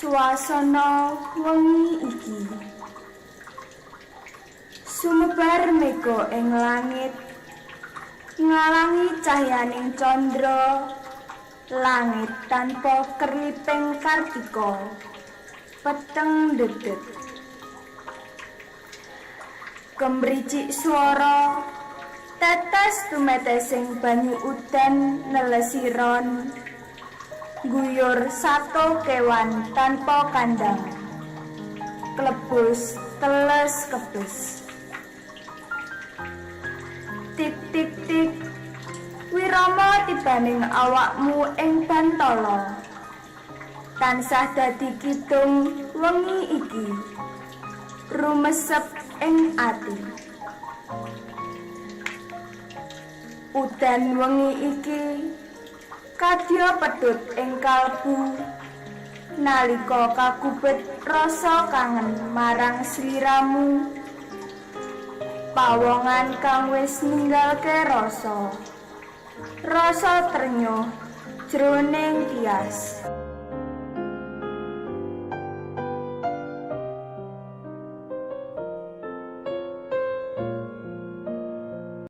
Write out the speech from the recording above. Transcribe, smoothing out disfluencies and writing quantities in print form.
Swasana wengi iki. Sumebar mega ing langit ngalangi cahyaning candra, langit tanpa kerliping kartika peteng dedet. Kemricik swara tetes tumetesing banyu udan nelesi ron, guyur sato kewan tanpa kandang, klebus teles kebes. Tik tik tik, wirama tibaning awakmu ing bantala tansah dadi kidung wengi iki, rumesep ing ati. Udan wengi iki kadya pedhot ing kalbu nalika kagubet rasa kangen marang sliramu, pawongan kang wis ninggalke rasa rasa trenyuh jroning tias.